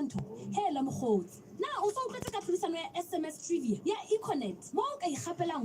ntho? Hela mokgotsi, na o so utlwetse ka tlhodisano ya SMS Trivia ya Econet mo o ka ikgapelang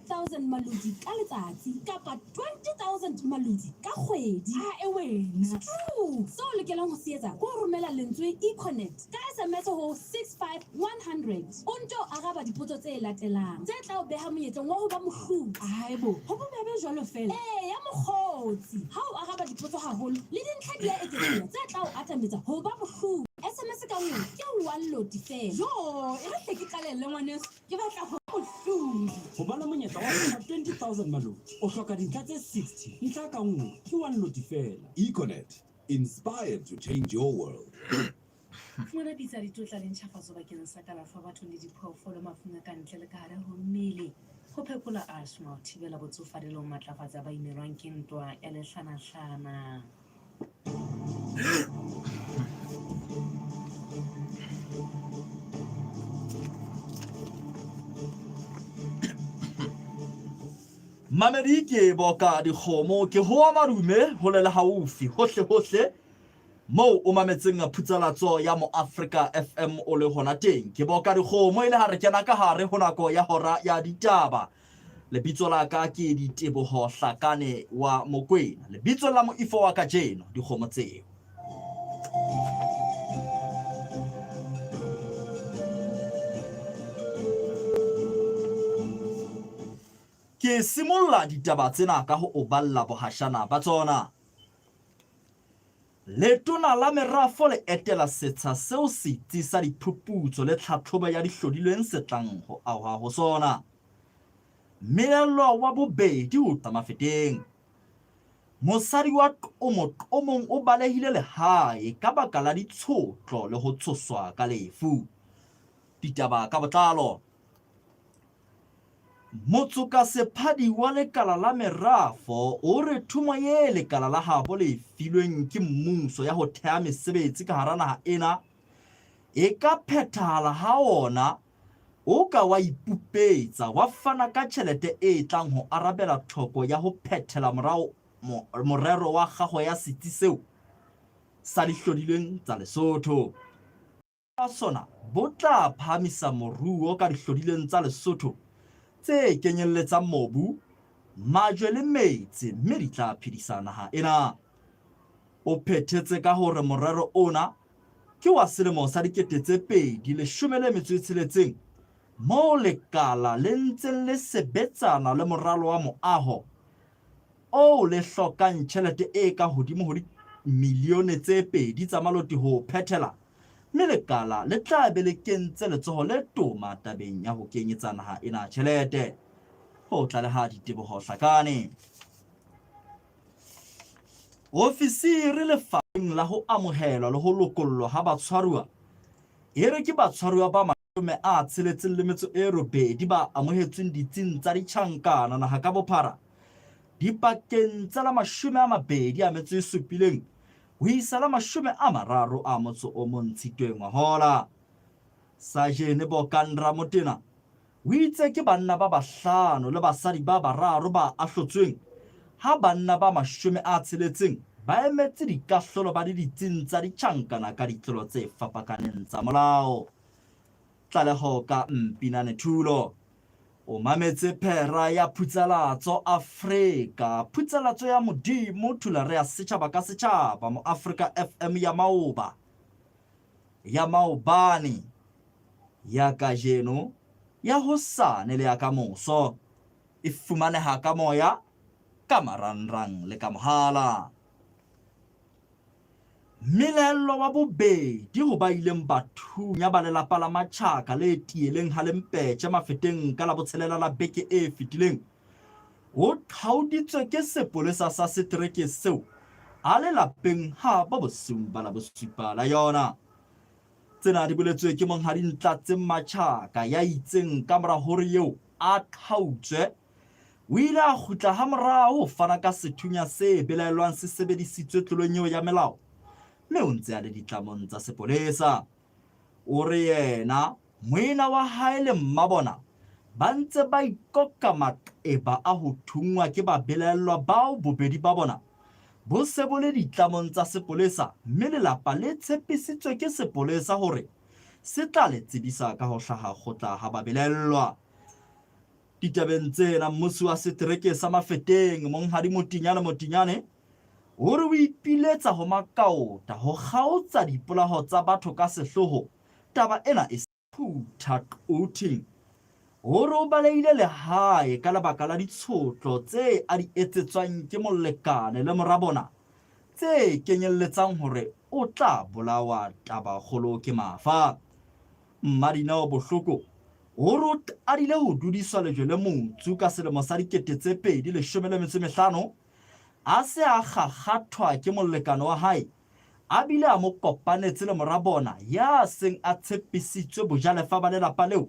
1000 malodi ka letsatsi kapa 20000 malodi ka kgwedi? Ae wena! Struu! Seo o lokelang ho se etsa ke ho romela lentswe Econet ka SMS ho 65100 o nto araba dipotso tse latelang tse tla o beha monyetleng wa ho ba mohlodi. Haebo, ho bobebe jwalo feela? Eya mokgotsi, ha o araba dipotso haholo le dintlha di a eketseha tse tla o atametsa ho ba mohlodi. SMS ka nngwe ke one loti feela. Joo, e re hle ke qalelle ngwaneso, ke batla ho ba mohlodi. Ho ba le monyetla wa ho ba 20,000 maloti, o hloka dintlha tse 60. Ntlha ka nngwe ke one loti feela. Econet, inspired to change your world. Fumana pitsa ditlotla le ntjhafatso bakeng sa kalafo ya batho le diphoofolo mafung a ka ntle le ka hare ho mmele, ho phekola asthma, ho thibela botsofadi le ho matlafatsa ba imelwang ke ntwa ya lehlanahlana. Mamedi ke boka dikgomo ke hoa madume hole le haufi hohle hohle Moo o mametseng phutsalatso ya Moafrika FM o le hona teng. Ke boka dikgomo e le ha re kena ka hare ho nako ya hora ya ditaba. Lebitso la ka ke Diteboho Hlakane wa Mokwena. Lebitso la moifo wa kajeno, dikgomo tseo. Ke simolla ditaba tsena ka ho o balla bohashana ba tsona. Letona la Merafo le etela setsha seo setsi sa diphuputso le tlhatlhobo ya dihlodilweng se tlang ho ahwa ho sona. Melaelwa wa bobedi o tla Mafeteng. Mosadi wa Qomo Qomong o balehile lehae ka baka la ditshotlo le ho tshoswa ka lefu. Ditaba ka botlalo. Motsokasephadi wa lekala la merafo o re thomo ye lekala la habo le e filweng ke mmuso ya ho theha mesebetsi ka hara naha ena e ka phethahala ha ona o ka wa ipupetsa wa fana ka tjhelete e tlang ho arabela tlhoko ya ho phethela morao morero wa kgaho ya setsi seo sa dihlodilweng tsa Lesotho. Ba sona bo tla phahamisa moruo ka dihlodilweng tsa Lesotho tse kenyelletsang mobu, majwe le metsi mme di tla phedisa naha ena. O phethetse ka hore morero ona ke wa selemo sa 2016 moo lekala le ntseng le sebetsana le moralo wa moaho oo le hlokang tjhelete e ka hodimo ho dimilione tse pedi tsa maloti ho o phethela mme lekala le tla be le kentse letsoho le toma tabeng ya ho kenyetsa naha ena tjhelete, ho tlaleha Diteboho Hlakane. Ofisiri lefapheng la ho amohelwa le ho lokollwa ha batshwaruwa e re ke batshwaruwa ba 68 ba amohetsweng ditsing tsa ditjhankana naha ka bophara dipakeng tsa la 27 ho isa la 31 Tshitwe ngwahola. Sajene Bokang Ramotena o itse ke banna ba bahlano le basadi ba bararo ba ahlotsweng ha banna ba 60 ba emetse dikahlolo ba le ditsing tsa ditjhankana ka ditlolo tse fapakaneng tsa molao. Tlaleho ka Mpinane Thulo. O mametse phera ya Phutsalatso Afrika, Phutsalatso ya Modimo, Thulare ya setjhaba ka setjhaba, Moafrika FM ya maoba, ya maobane, ya kajeno, ya hosane le ya kamoso. E fumaneha ka moya, ka marangrang le ka mohala. Melaello wa bobedi ho ba ileng ba thunya ba lelapa la Machaka le tieleng ha Lempetje Mafeteng ka Labotshelela la beke e fetileng o qhauditswe ke sepolesa sa setereke seo a le lapeng ha ba bosiung ba Labosupa la yona. Tsena di boletswe ke Monghadi Ntlatse Machaka ya itseng kamora hore eo a qhautswe O ile a kgutla hamorao ho fana ka sethunya se belaelwang se sebedisitswe tlolong eo ya melao mme o ntse a le ditlamong tsa sepolesa. O re yena, moena wa hae le mmabona ba ntse ba ikoka maqeba a ho thunngwa ke babelaellwa bao bobedi ba bona bo se bo le ditlamong tsa sepolesa mme lelapa le tshepisitswe ke sepolesa hore se tla le tsebisa ka ho hlaha kgotla ha ba belellwa. Ditabeng tsena, mmusi wa setereke sa Mafeteng, Monghadi Motinyane Motinyane, o re o ipiletsa ho makaota ho kgaotsa dipolaho tsa batho ka sehloho. Taba ena e Phutha Quthing o re o balehile lehae ka lebaka la ditshotlo tse a di etsetswang ke molekane le morabona tse kenyelletsang hore o tla bolawa tabakgolo ke mafa. Mmadineo Bohloko o re o qadile ho dudiswa lejwe le motsu ka selemo sa 2015 a se a kgakgathwa ke molekane wa hae a bile a mo kopanetse le morabona ya seng a tshepisitswe bojalefa ba lelapa leo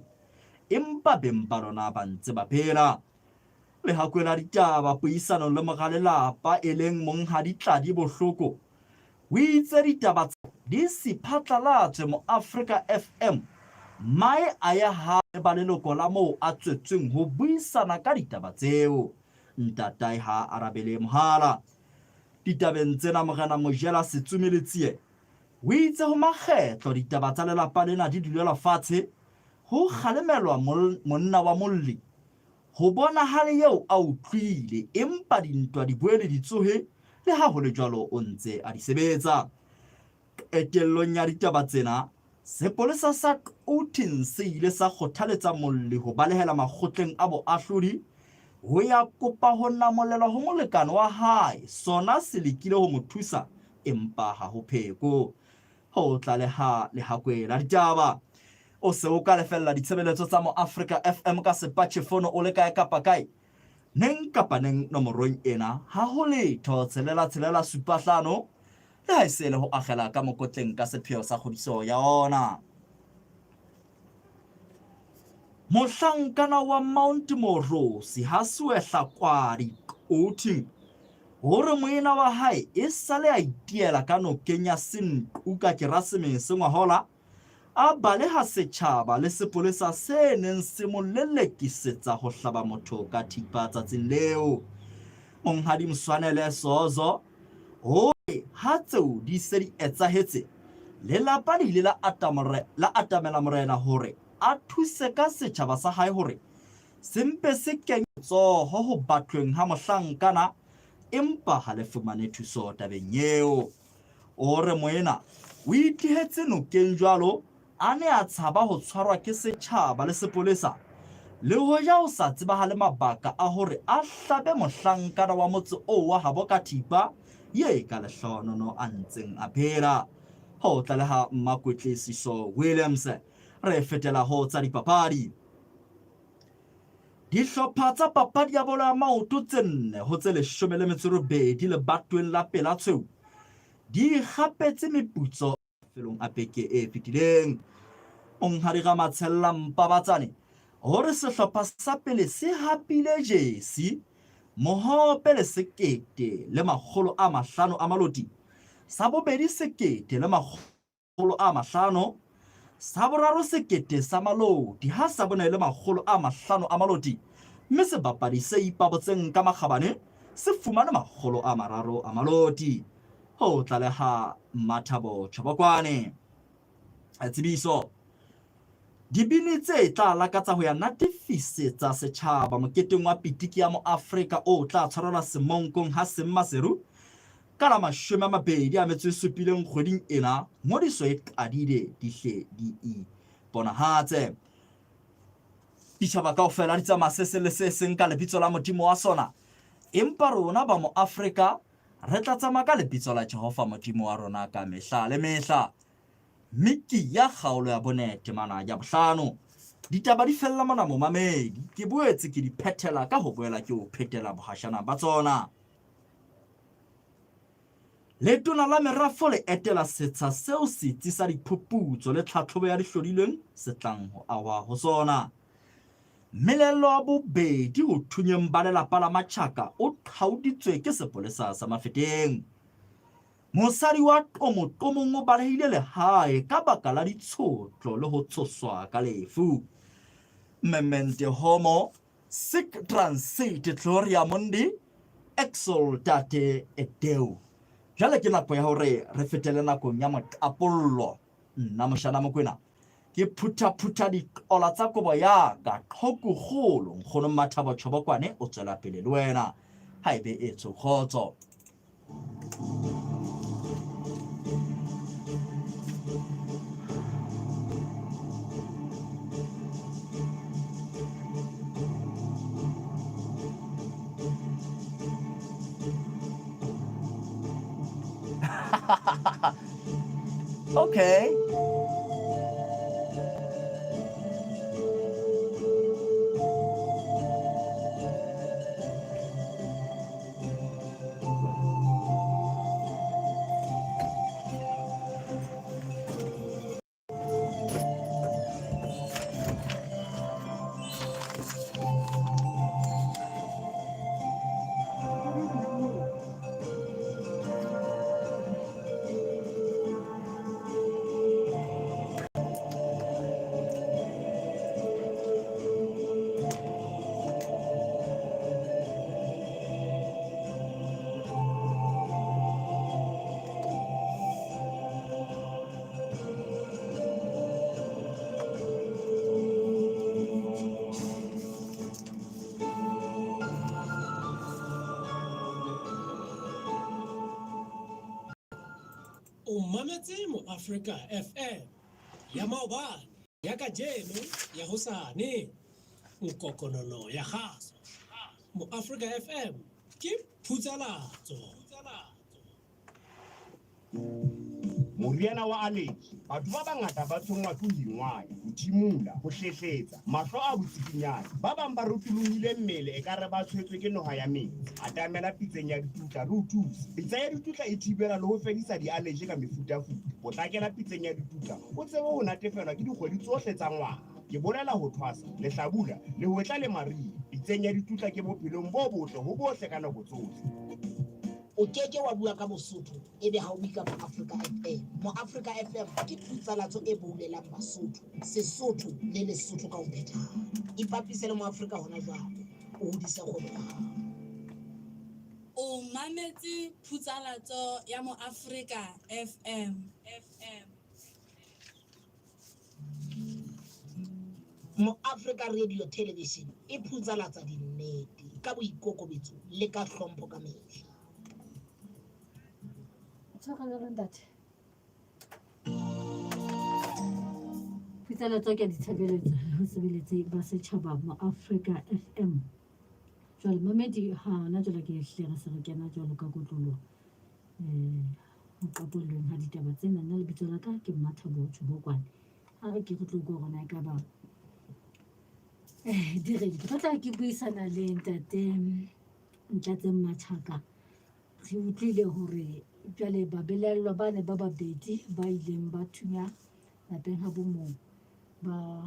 empa beng ba lona ba ntse ba phela. Lehakwe la ditaba puisanong le moralelapa e leng Monghadi Tladi Bohloko o itse ditaba di se phatlalatswe Moafrika FM mmae a ye ha le ba leloko la moo a tswetsweng ho buisana ka ditaba tseo. Ntatae ha a arabele mohala. Ditabeng tsena Morena Mojela Setsomi Letsie o itse ho makgetlo ditaba tsa lelapa lena di dulelwa fatshe ho kgalemelwa monna wa molli ho bonahale eo a utlwile empa dintwa di boele di tsohe le ha ho le jwalo o ntse a di sebetsa. Qetellong ya ditaba tsena, sepolesa sa Quthing se ile sa kgothaletsa molli ho balehela makgotleng a boahlodi ho ya kopa ho namolelwa ho molekane wa hae, sona se lekile ho mo thusa empa ha ho pheko. Ho tlaleha Lehakwe la Ditaba. O se o ka lefella ditshebeletso tsa Moafrika FM ka sepatjhefono o le kae kapa kae, neng kapa neng nomorong ena, ha ho letho tshelela tshelela supa hlano, le ha e se e le ho akgela ka mokotleng ka sepheo sa kgodiso ya ona. Mohlankana wa Mount Morosi Hasuehla Kwadi Quthing o re moena wa hae e sale a itiela ka nokeng ya Senqu ka Keresemese ngwahola a baleha setjhaba le sepolesa se neng se mo lelekisetsa ho hlaba motho ka thipa tsatsing leo. Monghadi Mswanele Sozo o re ha tseo di se di etsahetse, lelapa le ile la atamela morena hore a thuse ka setjhaba sa hae hore se mpe se kenye letsoho ho batlweng ha mohlankana empa ha le fumane thuso tabeng eo. O re moena o itihetse nokeng jwalo a ne a tshaba ho tshwarwa ke setjhaba le sepolesa le hoja ho sa tsebahale mabaka a hore a hlabe mohlankana wa motse oo wa habo ka thipa ye ka lehlohonono a ntseng a phela. Ho tlaleha Mmakwetlisiso Williams. Re fetela ho tsa dipapadi. Dihlopha tsa papadi ya bolo ya maoto tse nne ho tse 18 lebatoweng la Pela Tshweu di ikgapetse meputso mafelong a beke e fetileng. Monghadi Ramatshella Mpabatsane o re sehlopha sa pele se hapile jesi, mohope le 1500 a maloti, sa bobedi 1500, sa boraro 1000 sa maloti ha sa bone le 500 a maloti, mme sebapadi se ipabotseng ka makgabane se fumane 300 a maloti. Ho tlaleha Mmathabo Chobokwane. Tsebiso. Dibini tse tla lakatsa ho ya natefisetsa setjhaba moketeng wa pitiki ya Moafrika o tla tshwarelwa Semonkong ha Seng Maseru ka la 27 kgweding ena. Ngodiso e qadile di hle di iponahatse. Ditjhaba kaofela di tsamaya se seng le se seng ka lebitso la Modimo wa sona, empa rona ba Moafrika re tla tsamaya ka lebitso la Jehova Modimo wa rona ka mehla le mehla. Mikiya kgaolo ya bone temana ya bohlano. Ditaba di fella mona momamedi, ke boetse ke di phethela ka ho boela ke o phetela bohashana ba tsona. Letona la merafo le etela setsha seo setsi sa diphuputso le tlhatlhobo ya dihlodilweng se tlang ho ahwa ho sona. Mmelelo wa bobedi ho thunyeng ba lelapa la Machaka o qhauditswe ke sepolesa sa Mafeteng. Mosadi wa Qomoqomong o balehile lehae ka baka la ditshotlo le ho tshoswa ka lefu. Memente homo sic transit gloria mundi exultate et Deo. Jwale ke nako ya hore re fetele nakong ya moqapollo. Nna Moshana Mokwena ke phuthaphutha diqola tsa kobo ya ka qhokukgolo. Nkgono Mmathabo Tjhobokwane o tswela pele le wena. Ha e be etsho kgotso. Okay. O mametse Moafrika FM ya maobane, ya kajeno, ya hosane, nkokonono ya kgaso. Moafrika FM ke phutsalatso. Moriana wa allergy. Batho ba bangata ba tshwenngwa ke ho ingwaya, ho thimula, ho hlehletsa, mahlo a botsikinyane. Ba bang ba rotolohile mmele ekare ba tshwetswe ke noha ya metsi. Atamela pitseng ya ditutla re o thuse. Pitsa ya ditutla e thibela le ho fedisa di-allergy ka mefutafuta. Potlakela pitseng ya ditutla o tsebe ho natefelwa ke dikgwedi tsohle tsa ngwaga. Ke bolela ho thwasa, lehlabula, lehwetla le mariha. Pitseng ya ditutla ke bophelong bo botle ho bohle ka nako tsohle. O ke ke wa bua ka Bosotho ebe ha o bue ka Moafrika FM. Moafrika FM ke phutsalatso e boulelang Basotho, Sesotho le Lesotho ka ho phethahala. Ipapise le Moafrika hona jwale, o hodise kgwebo ya hao. O mametse phutsalatso ya Moafrika FM. Moafrika Radio Television e phutsalatsa dinnete ka boikokobetso le ka hlompho ka mehla. Tshwarelo ntate. Phutsalatso ke ditshebeletso ho sebeletse ba setjhaba Moafrika FM. Jwale mamedi ha hona jwale ke hle re se re kena jwalo ka kotlolo eh ho qapollweng ha ditaba tsena. Nna lebitso la ka ke Mmathabo Tshobokwane. Ha re ke re tlo utlwa hore na ekaba eh di reng. Ke tlo tla ke buisana le ntate Ntlatseng Machaka. Re utlwile hore jwale babelaellwa ba ne ba babedi ba ileng ba thunya lapeng ha bo mong ba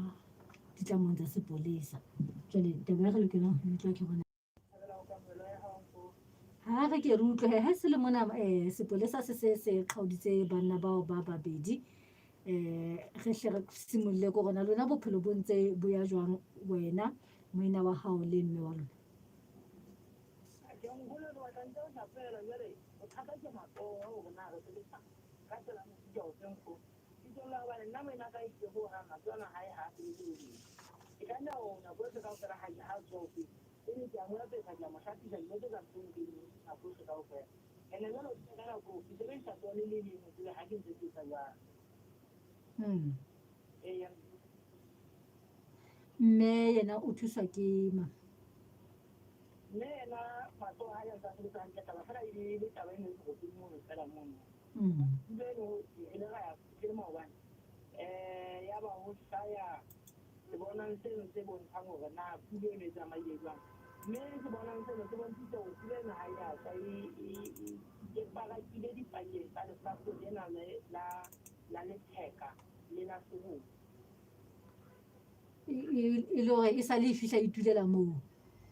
ditlamong tsa sepolesa. Jwale taba e re lokelang ho utlwa ke hore ha re ke re utlwe he se le mona um sepolesa se se se qhauditse banna bao ba babedi um re hle re simolle ko rona lona bophelo bo ntse bo ya jwang wena moena wa hao le mme wa lona. Mme yena o thuswa ke mang? Mme yena matsoho a hae a ntse a sebetsa hantle taba fela e le taba e ne e seropeng mono fela mono. Pula eno re ile ra ya ke le maobane ya ba ho hlaya sebonang seno se bontshang hore na pula eno e tsamaile jwang. Mme sebonang seno se bontshitse hore pula eno ha e a tswa e e e parakile dipakeng tsa lesapo lena le la la letheka le la seropo. E e le hore e sale e fihla e itulela moo.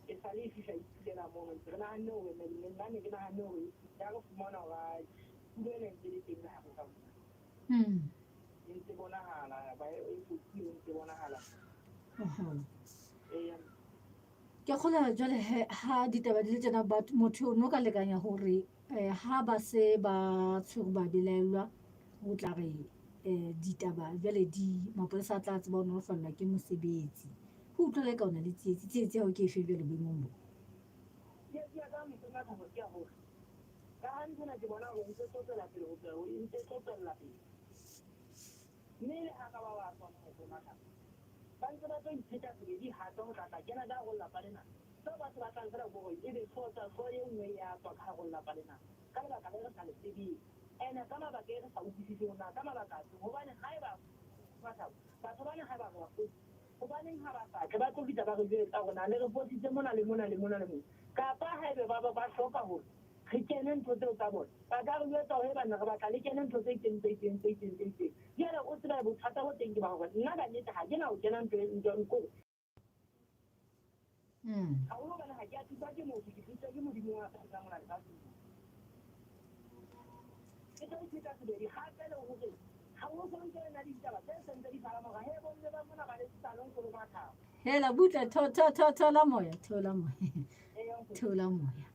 E sale e fihla e itulela mono. Ntse re nahanne hore nna ne ke nahanne hore ya re fumana hore atjhe pula ena e ntse e le teng ka hare ka mona. E ntse bonahala ba e kotsi e ntse bonahala. Eya. Ke kgolwa jwale he ha ditaba di le tjena batho motho o no ka lekanya hore Eh, ha ba se ba tshwere ba belaellwa, ho tla re eh, ditaba jwale di mapolesa a tla tseba ho nolofallwa ke mosebetsi. Ho utlwala eka o na le tsietsi. Tsietsi ya hao ke efe jwale boemong bo? Tsietsi ya ka mosong ka thabo ke ya hore ka ha nthwena ke bona hore ntse tlo tswela pele ho tswela ntse tlo tswella pele. Mme le ha ka ba wa tswa mosong ka thabo. Ba ntse ba tlo ipheta sebedi hape ho tla tla kena ka hare ho lelapa lena. Seo ba se batlang feela ke hore ebe hlooho tsa hlooho e nngwe ya tswa ka hare ho lelapa lena ka lebaka le re sa le tsebeng. Ene ka mabaka e re sa utlwisiseng hore na ka mabaka afe. Hobane haeba Mathabo, batho bana haeba re ba fositse, hobaneng ha ba sa tle ba tlo fihla ba re jwetsa hore na le re fositse mona le mona le mona le mona. Kapa haebe ba ba hloka hore re kene ntho tseo tsa bona, ba ka re jwetsa hore banna re batla le kene ntho tse itseng tse itseng tse itseng tse itseng. Jwale o tsebe bothata bo teng ke ba hore nna ka nnete ha ke na ho kena ntho ntho kore Haholo hobane ha ke a thuswa ke motho, ke thuswa ke Modimo wa ka mona lefatsheng. Ke tlo ipheta sebedi gape le hore ha ho so ntse na le ditaba tse sentse di phala mora he bomme ba mona ba le tsalo nkolo mathabo. Hela butle tho tho tho thola moya thola moya thola moya.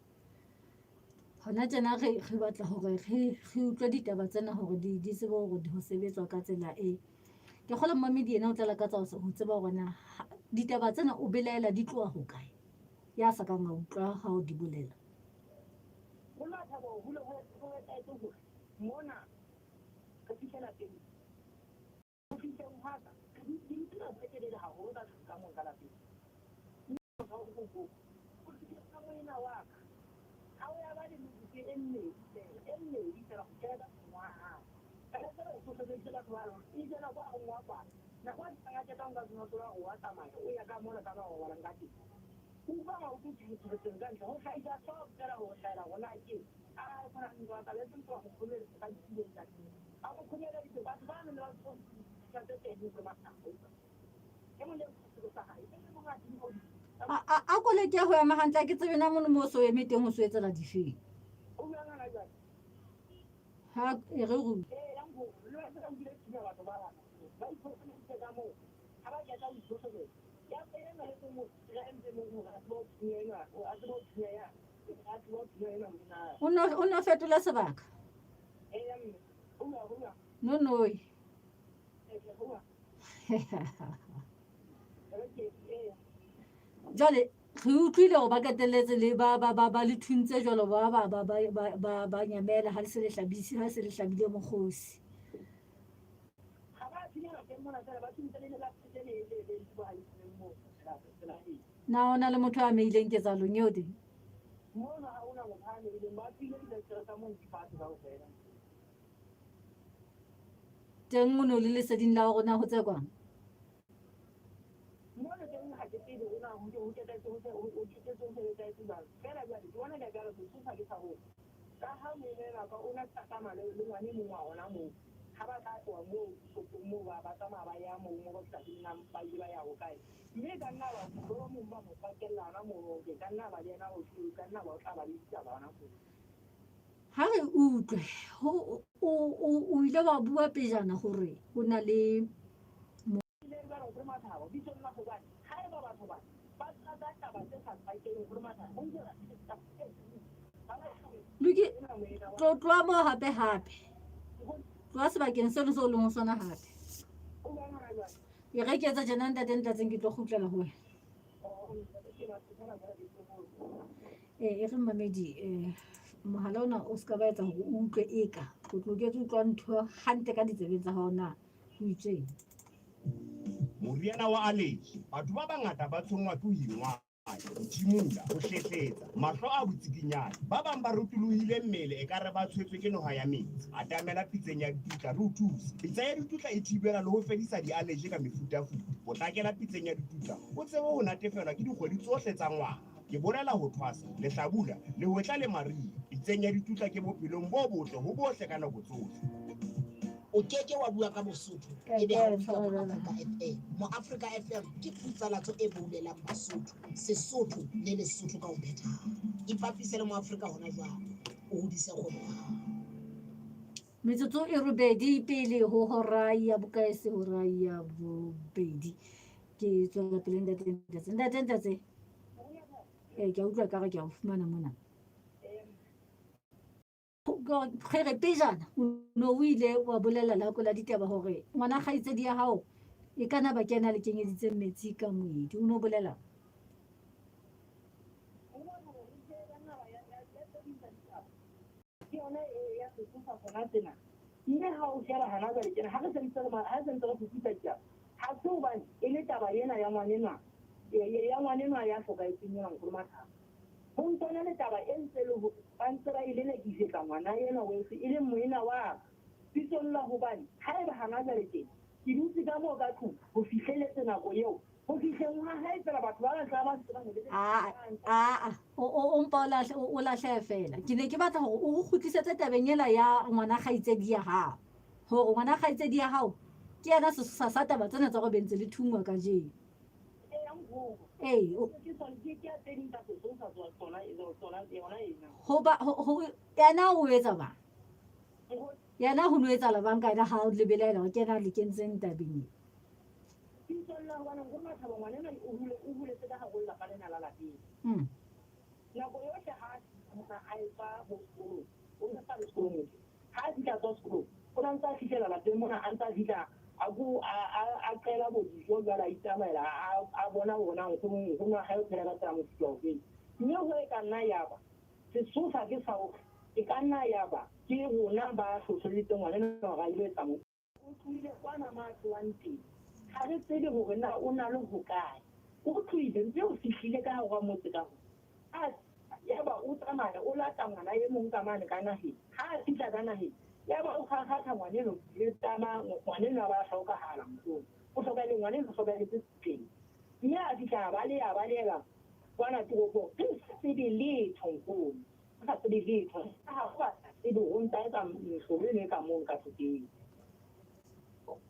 Hona tjena re re batla hore re re utlwe ditaba tsena hore di di tsebe hore ho sebetswa ka tsela e. Ke kgolwa mmamedi yena o tla lakatsa ho tseba hore na ditaba tsena o belaela di tloha hokae. Ya sa kang a utlwa ha o di bolela. Mmathabo ho ne ho etsahetse hore mona re fihle lapeng. Ho fihleng hwa ka, re dutse nako e telele haholo ka tlung ka mong ka lapeng. Mme motho wa nkoko o tlile ka moena wa ka. Ha o ya ba le metsotso e mmedi feela, e mmedi feela ho kena ka tlung wa hae. Ka re tseba o hlohloleditse batho ba rona. Itse nako a rongwa kwana, nako a fihlang a qeta ho nka senotlolo a re o a tsamaya, o ya ka mona ka ba robalang ka teng. O utlwa maoto tswetseng ka ntle ho hlahisa hlooho feela ho hlahela hore na ke a kgona ntwa taba e sentse wa mo kgomeletsa ka ditulong tsa teng. Ba mo khomeleditse batho ba neng ba tse pedi tse mahlano. E mong le selo sa hae, e mong a dimo A a ko leke ho ema hantle ha ke tsebe na mono mo so eme teng ho so etsela difeng. O bua ngwana jwale. Ha e re ru. Ee, ya nkgono, le wena o ile thunya batho ba bana. Ba ikhohlomeleditse ka moo. Ha ba qeta ho ikhohlometsa. Ya ena le mo re entse mo hore a tsebe ho thunya enwa, a tsebe ho thunya ya. A tsebe ho thunya enwa monna. O no fetola sebaka. Ee, ya mme. O bua, o bua. No noi. Ee, o bua. Jwale re utlwile hore ba qetelletse le ba ba ba ba le thuntse jwalo ba ba ba ba ba ba ba nyamela ha le se le hlabise ha se le hlabile mokgosi. Na o na le motho a ameileng ketsahalong eo teng? Teng o ne o le leseding la hore na ho tsekwang? Mono teng ha ke tsebe hore na ho ho ketetse ho ho ketetse ho sebetsa jwang. Feela jwale ke bona ka re sesosa ke sa hore ka ha moena enwa ka o na tsamaya le le ngwana e mong wa hona moo. Ha ba tla tloha moo shopong moo ba ba tsamaya ba ya moo mo ba sa tsebeng na ba ile ba ya hokae. Mme e ka nna ba ba mong ba mo pakella hona moo hore ka nna ba le yena o ka nna ba o tla ba le ditaba hona moo. Ha re utlwe ho o o ile wa bua pejana hore o na le Luki, tlo tloha moo hape hape. Tloha sebakeng seno seo o leng ho sona hape. E re ke etsa tjena ntate Ntlatseng ke tlo kgutlela ho wena. Eh, e re mmamedi eh, mohala ona o se ka ba etsa hore o utlwe eka o tlo ketse utlwa ntho hantle ka ditsebeng tsa hao na ho itsweng. Moriana wa allergy. Batho ba bangata ba tshwenngwa ke ho ingwaya, ho thimola, ho hlehletsa, mahlo a botsikinyane. Ba bang ba rotolohile mmele ekare ba tshwetswe ke noha ya metsi. Atamela pitseng ya ditutla re o thuse. Pitsa ya ditutla e thibela le ho fedisa di-allergy ka mefutafuta. Potlakela pitseng ya ditutla o tsebe ho natefelwa ke dikgwedi tsohle tsa ngwaga. Ke bolela ho thwasa, lehlabula, lehwetla le mariha. Pitseng ya ditutla ke bophelong bo botle ho bohle ka nako tsohle. O ke ke wa bua ka Bosotho ebe ha o bue ka Moafrika FM. Moafrika FM ke putsalatso e boulelang Basotho, Sesotho le Lesotho ka ho phethahala. Ipapise le Moafrika hona jwale, o hodise kgwebo ya hao. Metsotso e robedi pele ho hora ya bokae se hora ya bobedi. Ke tswela pele ntate Ntatse. Ntate Ntatse. Eh, ke a utlwa ekare ke a o fumana mona. Re pejana o no o ile wa bolela lako la ditaba hore ngwana kgaitsedi ya hao e ka na ba kena le kenyeditseng metsi ka moedi. O no bolela. Ke yona e ya sesosa sona sena. Mme ha o sheba hana jwale tjena, ha re sentse re ha sentse re fuputsa ditaba, ha se hobane e le taba ena ya ngwanenwa, ya ngwanenwa ya hlokahetseng ena Nkgono Mathabo. Ho ntsona le taba e ntse le hore ba ntse ba e lelekisetsa ngwana enwa weso, e leng moena wa ka. Bitsong la hobane haeba hana jwale tjena ke dutse ka moo ka tlung ho fihleletse nako eo, ho fihleng ha hae fela batho ba batla ba ntse ba mo Aa, aa, o mpa o lahle, o lahlehe fela. Ke ne ke batla hore o re kgutlisetse tabeng ela ya ngwana kgaitsedi ya hao. Hore ngwana kgaitsedi ya hao ke yena sesosa sa taba tsena tsa gore be ntse le thungwa kajeno. Ee, hoba yena o etsa bang? Yena ho no etsahala bang ka yena ha o lebelaela hore ke yena a le kentseng tabeng e? Nako yohle ha a etswa bo sekolong, o ne sa le sekolong, ha a fihla tswa sekolong, o ne a ntse a fihlela lapeng mona, a ntse a fihla a ko a qela bo dijo jwale, a itsamaela, a bona hore na nkgono nkgono wa hae o phela ka tsela mofuta ofeng. Mme ho e ka nna yaba sesosa ke sa hore e ka nna yaba ke rona ba hlohloleditseng ngwana enwa hore a ilo etsa mo. O tlohile kwana mo a tlohang teng, ha re tsebe hore na o na le hokae. O tlohile ntse o fihlile ka hara motse ka ho a yaba o tsamaya o lata ngwana e mong ka mane ka naheng. Ha a fihla ka naheng, yaba o kgakgatha ngwaneno le tama ngwaneno a ba hlokahala mohlomong. O hlokahele ngwaneno o hlokahetse tseleng. Mme a fihla a baleha a balehela kwana toropong. Re sa tsebe letho nkgono. Re sa tsebe letho. Ha ho ba tsebe hore o ntsa etsa mehlolo eno e ka mono ka thoteng.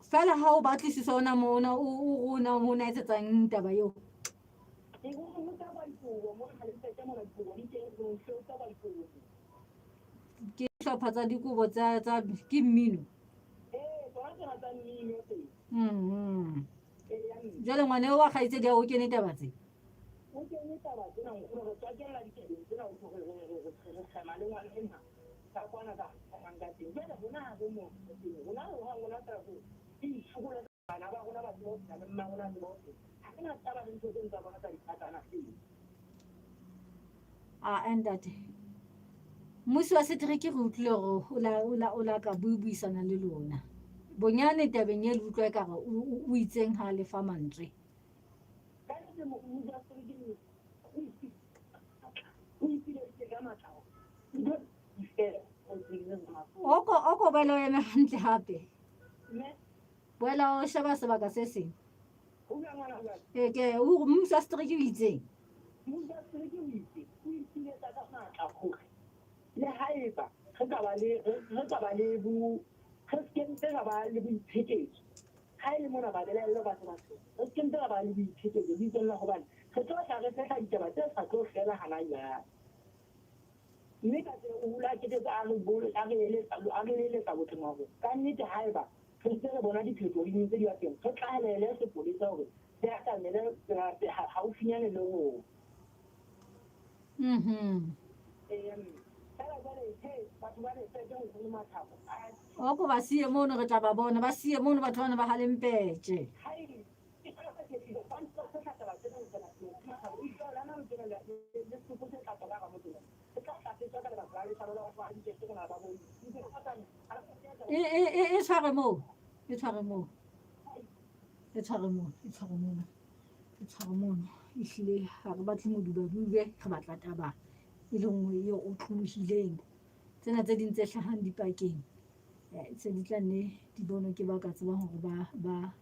Fela ha o batlisisa ona mona o o o na etsetsang taba eo. Ke hlopha tsa dikobo tsa tsa ke mmino. Mhm. Jwale ngwana eo wa kgaitsedi ya o kene taba tse. O kene taba tsena nkgono, re tswakella ditabeng tsena ho re re re re kgema le ngwana enwa ka kwana ka kgemang ka teng. Jwale rona ha re mo teng, rona re hang rona fela ko re itshokola bana ba rona ba tsebe ho phela le mma rona a tsebe ho phela. Ha re na taba le ntho tseno tsa bona tsa diphatana tseo. A ntate. Mmusi wa setereke re utlwile hore o la o la o la ka buibuisana le lona. Bonyane tabeng e le utlwa ekare o itseng ha le fa mantswe. Ka nnete mmusi wa setereke o ipileditse ka matla hore ntho di fele. Oko oko boela o eme hantle hape. Boela o sheba sebaka se seng. Ee, ke o mmusi wa setereke o itseng. Mmusi wa setereke o itse o ipiletsa ka matla hore le haeba re ka ba le re ka ba le bo re se ke ra ba le boiphetetso ha e le mona babelaellwa ba se ba se re se ke mpe ra ba le boiphetetso bitsong la hobane re tlo tla re fehla ditaba tse sa tlo fela hana jwale. Mme ka tsela o hula ketetsa a re a re eletsa a re eletsa botleng wa rona. Ka nnete haeba re ntse re bona diphetoho di ntse di ba teng, re tlalehele sepolesa hore se atamele haufinyane le rona. Ee, feela jwale he batho ba re fete nkgono Mathabo. Oko ba siye mono re tla ba bona, ba siye mono batho bana ba Halempetje. Hai, ke fela ba kgethile, ba ntse ba fehla taba tsena ho tswela pele. Mathabo o itse hore hana tjena le le sefo se tla tswa ka hara motse mona. Se tla tla se tswa ka lebaka la leshano la batho ba dikete mona ba bone. Ntse ba tsamaya. E e e e tshware moo. E tshware moo. E tshware moo, e tshware mona. E tshware mono. Ehlile ha re batle modubadube, re batla taba e le nngwe e otlolohileng. Tsena tse ding tse hlahang dipakeng se di tla nne di bonwe ke ba ka tsebang hore ba ba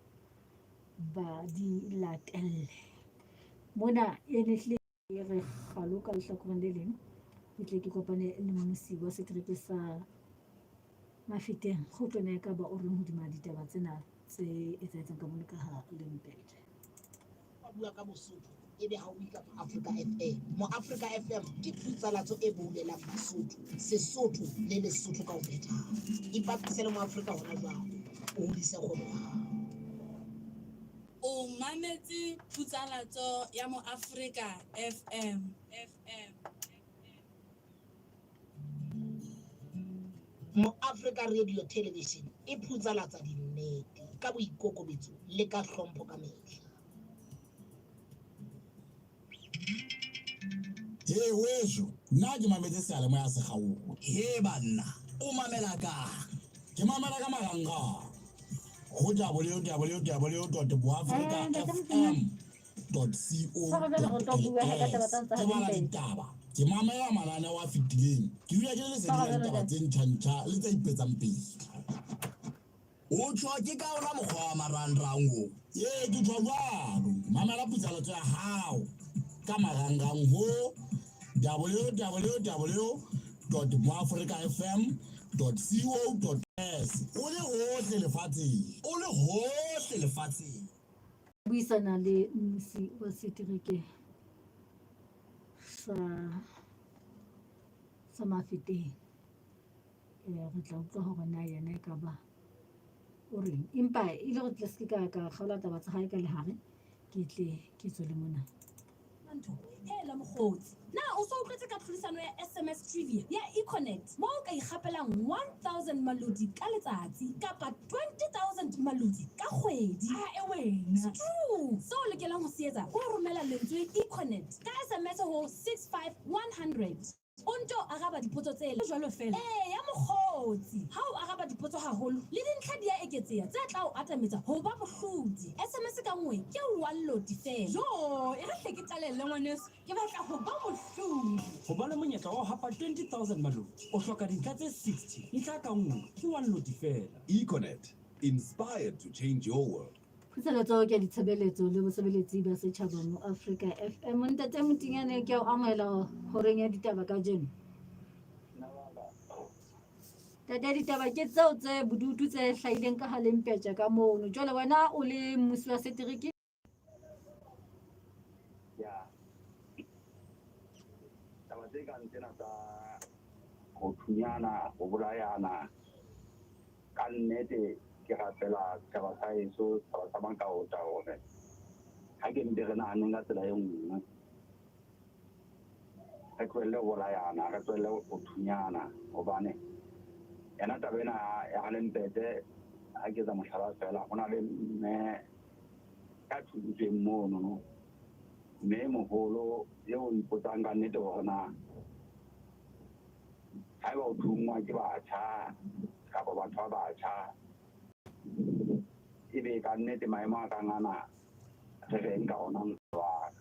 ba di latelle. Mona e ne hlile e re kgalo ka lehlakoreng le leng ke tle ke kopane le mmusi wa setereke sa Mafeteng go utlwe na e ka ba o reng hodima ditaba tsena tse etsahetseng ka mono ka ha Lempetje. Wa bua ka Bosotho ebe ha o bue ka Moafrika FM. Moafrika FM ke phutsalatso e boulelang Basotho, Sesotho le Lesotho ka ho phethahala. Ipapise le Moafrika hona jwale, o hodise kgwebo ya hao. O mametse phutsalatso ya Moafrika FM. Moafrika Radio Television e phutsalatsa dinnete ka boikokobetso le ka hlompho ka mehla. He weso, nna ke mametse seyalemoya se kgaoha. He banna, o mamela kang? Ke mamela ka marangrang ho www.boafricafm.co.as. Ke bala ditaba, ke mamela mananeo a fetileng, ke dula ke le leseding la ditaba tse ntjha-ntjha le tse ipetsang pele. O tjho ke ka ona mokgwa wa marangrang o? Ee, ke tjho jwalo. Mamela putsalatso ya hao ka marangrang ho www.moafricafm.co.as o le hohle lefatsheng. O le hohle lefatsheng. Buisana le mmusi wa setereke sa sa Mafeteng. Eh, re tla utlwa hore na yena e ka ba o reng. Empa e le hore tle se ke ka ka kgaola taba tsa hae ka lehare, ke tle ke tswe le mona. Ntho, hela mokgotsi. Na o so utlwetse ka tlhodisano ya SMS Trivia ya Econet mo o ka ikgapelang 1000 malodi ka letsatsi kapa 20000 malodi ka kgwedi? A e wena. True. Seo o lokelang ho se etsa ke ho romela lentswe Econet ka SMS ho 65100. O nto araba dipotso tse Jwalo feela. Eya mokgotsi, ha o araba dipotso haholo le dintlha di a eketseha tse tla o atametsa ho ba mohlodi. SMS ka nngwe ke one loti feela. Jo, e re hle ke qalelle ngwaneso, ke batla ho ba mohlodi. Ho ba le monyetla wa ho hapa 20,000 maloti, o hloka dintlha tse 60. Ntlha ka nngwe ke one loti feela. Econet, inspired to change your world. Puseletso ke ditshebeletso le bosebeletsi ba setjhaba mo Afrika FM. Ntate Motinyane, ke a o amohela horeng ya ditaba kajeno. Ntate, ditaba ke tseo tse bodutu tse hlahileng ka Galempetša ka mono. Jwale wena o le mmusi wa setereke, Ya. Taba tse kang tsena tsa ho thunyana, ho bolayana, ka nnete ke rapela setjhaba sa heso, setjhaba sa Makaota hore ha ke mpe re nahaneng ka tsela e nngwe. Re tlohelle ho bolayana, re tlohelle ho thunyana hobane yona taba ena ya Galempete ha ke etsa mohlala feela, ho na le mme ya thuntsweng mono, mme e moholo eo o ipotsang ka nnete hore na haeba o thunngwa ke batjha kapa batho ba batjha, ebe ka nnete maemo a kang ana re reng ka ona wa ka?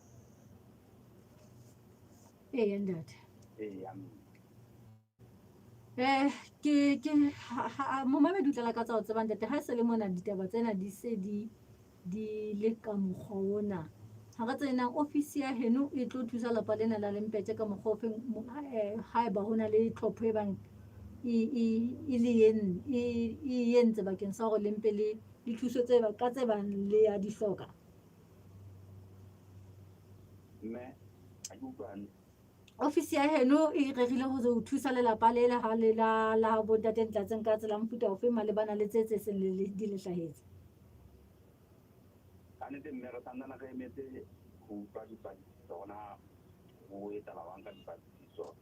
Eya ntate. Eya mme. Eh, ke ke momamedi o tla lakatsa ho tseba ntate ha e se le mona ditaba tsena di se di di le ka mokgwa ona. Ha re tsena ofisi ya heno e tlo thusa lapa lena la Lempetje ka mokgwa ofeng haeba ho na le tlhopho e bang e e e le e e entse bakeng sa hore le mpe le le thuso tse ka tse bang le ya di hloka. Mme ha ke utlwe hantle. Ofisi ya heno e rerile ho thusa lelapa le le ha le la la bontate Ntlatseng ka tsela mofuta ofe malebana le tse tse seng le di le hlahetse. Ka nnete mme re santsane re emetse ho utlwa dipatlisiso hore na ho etsahala jwang ka dipatlisiso.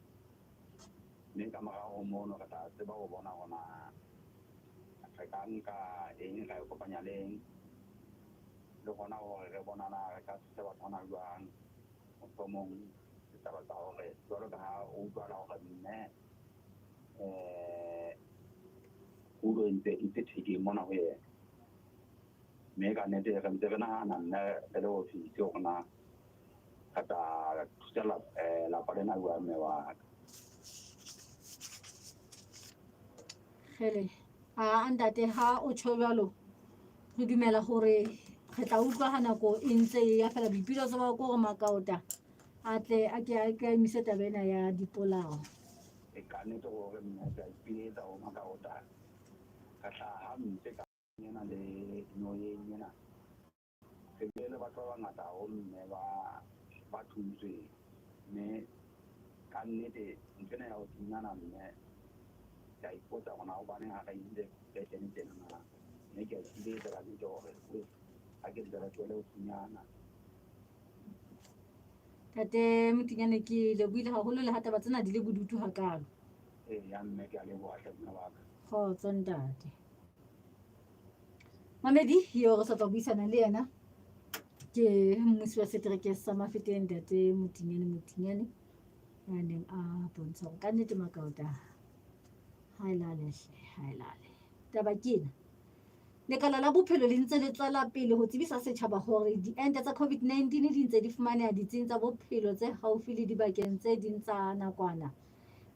Mme ka morao ho mono re tla tseba ho bona hore na re ka nka eng ra e kopanya le eng. Le hona hore re bona na re ka thusa batho bana jwang. Mohlomong ditaba tsa hore jwalo ka ha o utlwala hore mme kulo e ntse itse thekeng mona ho yena. Mme ka nnete re ntse re nahana mme re le ofisi hore na re tla thusa lapa lena jwang mme wa ka. Kgele, a ntate ha o tjho jwalo, re dumela hore re tla utlwa ha nako e ntse e ya fela. Boipiletso ba ko hore Makaota a tle a ke a ke a emise taba ena ya dipolao. E ka nnete hore mme ke a ipiletsa ho Makaota. Re hlaha hampe ka ena le nyoyeng ena. Re bile le batho ba bangata haholo mme ba ba thuntsweng. Mme ka nnete nthwena ya ho thunyana mme ke a ipotsa hore na hobaneng ha re ile fashion tjena na. Mme ke a ipiletsa ka nnete hore ha ke ntse re tlohele ho thunyana. Ntate Motinyane, ke lebohile haholo le ha taba tsena di le bodutu hakaalo. Eya mme, ke a leboha hle mme wa ka. Kgotso ntate. Mamedi eo re sa tswa buisana le yena ke mmusi wa setereke sa Mafeteng ntate Motinyane Motinyane ya neng a bontsha hore ka nnete Makaota ha e lale hle ha e lale. Taba ke ena. Lekala la bophelo le ntse le tswela pele ho tsebisa setjhaba hore diente tsa COVID-19 di ntse di fumaneha ditsing tsa bophelo tse haufi le dibakeng tse ding tsa nakwana.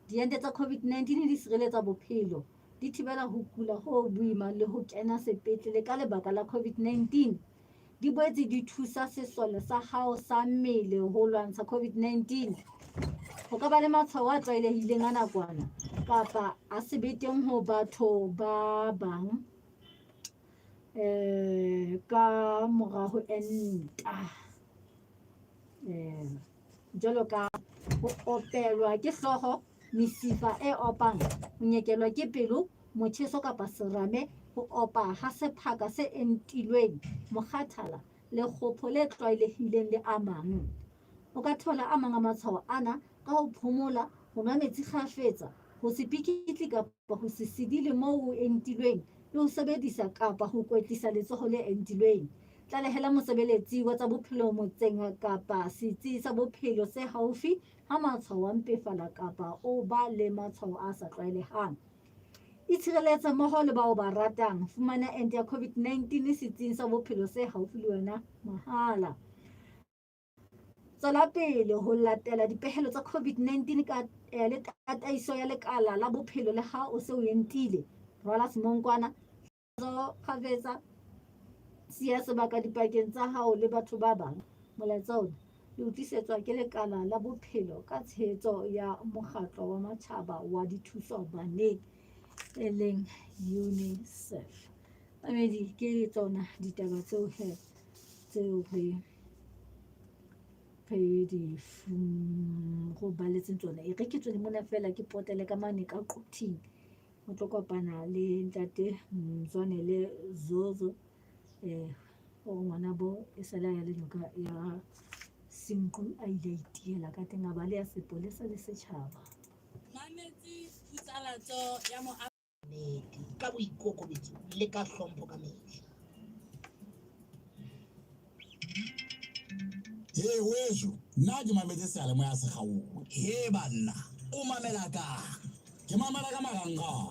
Diente tsa COVID-19 di sireletsa bophelo, di thibela ho kula ho boima le ho kena sepetlele ka lebaka la COVID-19. Di boetse di thusa sesole sa hao sa mmele ho lwantsha COVID-19. Ho ka ba le matshwao a tlwaelehileng a nakwana kapa a sebeteng ho batho ba bang um ka mora ho enta. Um jwalo ka ho opelwa ke hlooho, mesifa e opang, ho nyekelwa ke pelo, motjheso kapa serame, ho opa ha sephaka se entilweng, mokgathala, lekgopho le tlwaelehileng le a mang. O ka thola a mang a matshwao ana ka ho phomola, ho nwa metsi kgafetsa, ho se pikitle kapa ho se sidile moo o entilweng le ho sebedisa kapa ho kwetlisa letsoho le entilweng. Tlalehela mosebeletsi wa tsa bophelo motseng kapa setsi sa bophelo se haufi ha matshwao a mpefala kapa o ba le matshwao a sa tlwaelehang. Itshireletse mmoho le bao ba ratang. Fumana ente ya COVID-19 setsing sa bophelo se haufi le wena mahala. Tswela pele ho latela dipehelo tsa COVID-19 ka eh, le tataiso ya lekala la bophelo le ha o se o entile. Rwala semonkwana, Matsoho kgafetsa, siya sebaka dipakeng tsa hao le batho ba bang. Molaetsa ona le o tlisetswa ke Lekala la Bophelo ka tshehetso ya Mokgatlo wa Matjhaba wa Dithuso Baneng e leng UNICEF. Mamedi ke tsona ditaba tseo he tseo re re di go baletseng tsona. E re ke tswele mona fela ke potele ka mane ka Quthing. O tlo kopana le ntate Mzwanele Zozo um o ngwana bo e sale a ya le noka ya Senqu a ile a itiela ka teng a ba le ya sepolesa le setšhaba. Mametse putsalatso ya mo Nnete, ka boikokobetso le ka hlompho ka mehla. He weso, nna ke mametse seyalemoya se kgaowe. He banna, o mamela kang? Ke mamela ka marangrang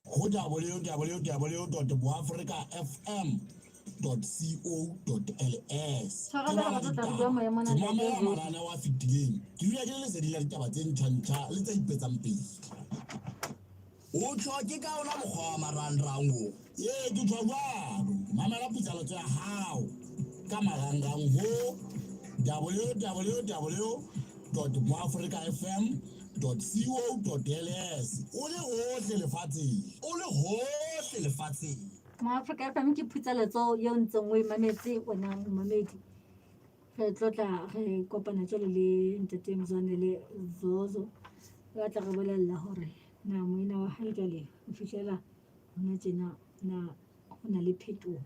ho www.boafricafm.co.ls. Ke Tshwarelo bala re tlo tla re ditaba, bua moya mona ke ntate mamela Zozo. mananeo a fetileng, ke dula ke le leseding la ditaba tse ntjha-ntjha le tse ipetsang pele. O tjho ke ka ona mokgwa wa marangrang o? Ee, ke tjho jwalo. Mamela putsalatso ya hao ka marangrang ho www.moafricafm.co.ls o le hohle lefatsheng. O le hohle lefatsheng. Moafrika FM ke phutsaletso eo ntseng o e mametse wena momamedi. Re tlotla re kopana jalo le ntate Mzwanele Zozo ya tla re bolella hore na moena wa hae jwale ho fihlela hona tjena na ho na le phetoho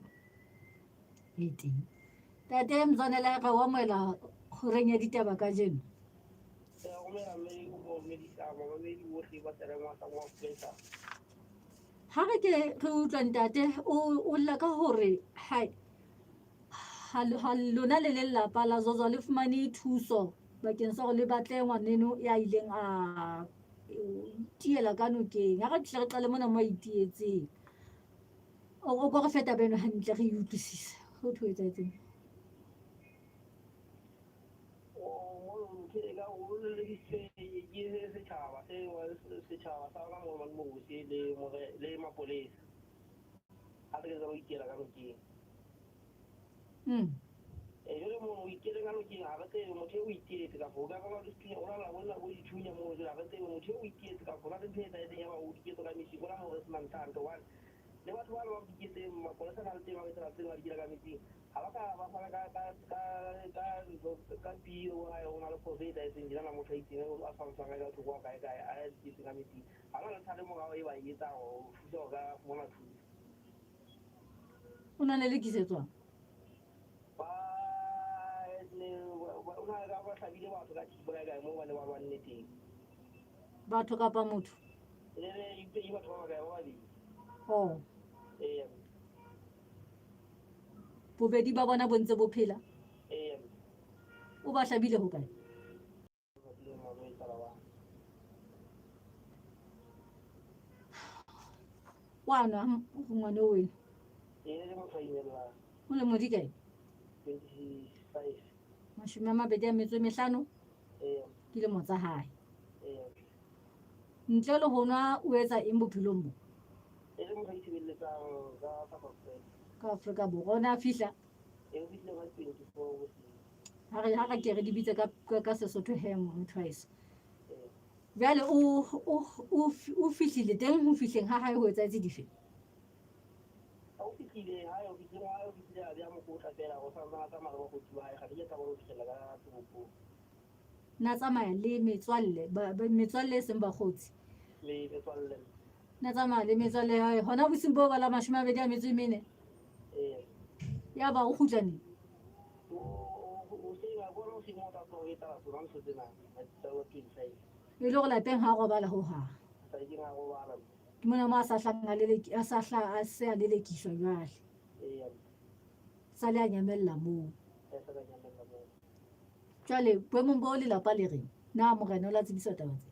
e teng. Tate Mzwanele re o amohela horeng ya ditaba kajeno. Ha re ke re utlwa ntate o lla ka hore hai ha lona le lelapa la Zozo le fumane thuso bakeng sa hore le batle ngwaneno ya ileng a tiela ka nokeng. Ha re tle re qale mona mo a itietseng. O ko re fe taba eno hantle re e utlwisise. Ho thwe ho etsahetseng? Setjhaba sa ka mo le mapolesa a re ke itela ka nokeng. E jwale mo o iteleng ka nokeng ha re tsebe motho eo o itietse kapa o ka ba le sethunya o lala bona bo dithunya moo jwale ha re tsebe motho eo o itietse kapa hona le ntho e etsahetseng ya ba o diketso ka metsing hona moo re senang tlhanto hobane le batho ba le ba diketseng mapolesa na le teng ba etsana teng ba dikela ka metsing ha ba ka ba fana ka ka ka ka ntho ka pio ha ho na le phoso e etsahetseng tjena na motho a itseng a tshwantshwang ka thoko wa kae kae a diketseng ka metsing ha ba le tshale morao e ba e etsang ho thusa ho ka fumana thuso. O na le lekisetswang? Ba ne o na ka ba hlabile batho ka thipa kae kae moo ba ne ba lwanne teng. Batho kapa motho? Oh. Bobedi ba bona bo ntse bo phela? O ba hlabile hokae? Wa nwa ngwane o weno? O lemo di kae? 25. Ke lemo tsa hae. Ntle le ho nwa o etsa eng bophelong bo? Ka Afrika Borwa. O ne a fihla? Ha re ha re ke re di bitse ka ka Sesotho he motho wa heso. Jwale o o o o fihlile teng ho fihleng ha hae ho etsahetse dife? Ha o fihlile hae, o fihlile hae, o fihlile a beha mokotla feela, o sa ntse a tsamaya le bakgotsi ba hae, kgale ke tla bona ho fihlella ka toropong. Na tsamaya le metswalle, ba, ba, metswalle e seng bakgotsi. Le metswalle. Na tsamaya le metswalle ya hae hona bosiung boo ba la 24. Ee. Ya ba o kgutla neng? O, o, hoseng, a bona hoseng o tla tloha ho etsahala tsona ntho tsena, tsa bo 25. E le hore lapeng ha a robala ho hang. Lapeng ha a robala. Ke mona mo a sa hlang a leleki, a sa hla a se a lelekiswa jwale. Ee. Sa le a nyamella moo. Ee, sa le a nyamella moo. Jwale boemong boo lelapa le reng? Na morena o la tsebiswa taba tse?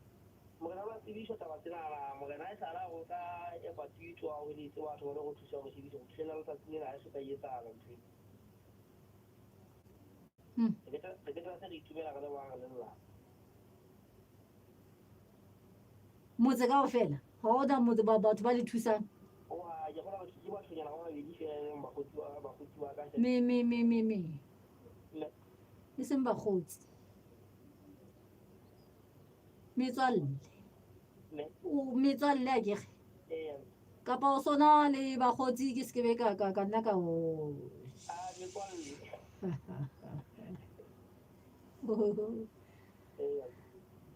Morena o la tsebiswa taba tsena na morena a esale a re o tla epa pitso a hweletse batho ba lo re thusa ho re shebisa ho fihlela letsatsing lena ha e so ka e etsahala ntho ena. Re ke tla se re itumela re le bang re le lelapa. Motse kaofela ha ona motse ba batho ba le thusang. Oa ke kgona ke bathonyana ba babedi fela e leng bakgotsi ba bakgotsi ba ka. Me me me me me. E seng bakgotsi. Metswalle. O metswalle a kere. Kapa o sona le bakgotsi ke sekebe ka ka ka nna ka o.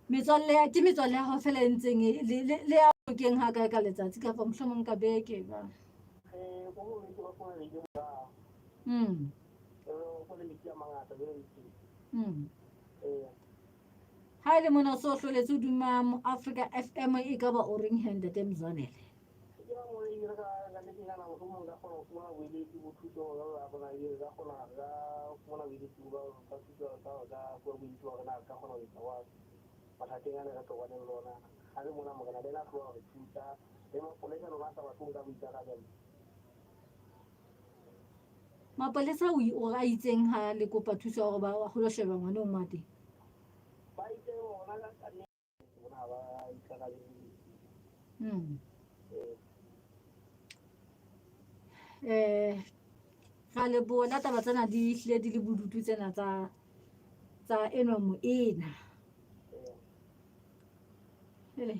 Metswalle ya ke metswalle ya hao fela e ntseng e le le le ya keng ha kae ka letsatsi kapa mohlomong ka beke ba. Ha e le mona o so hloletse o duma mo Africa FM e ka ba o reng he ntate Mzwanele? Mapolesa o o a itseng ha le kopa thuso ya hore ba go lo sheba ngwane o mo a teng? Eh ra leboha la taba tsena di hlile di le bodutu tsena tsa tsa enwa moena. Ele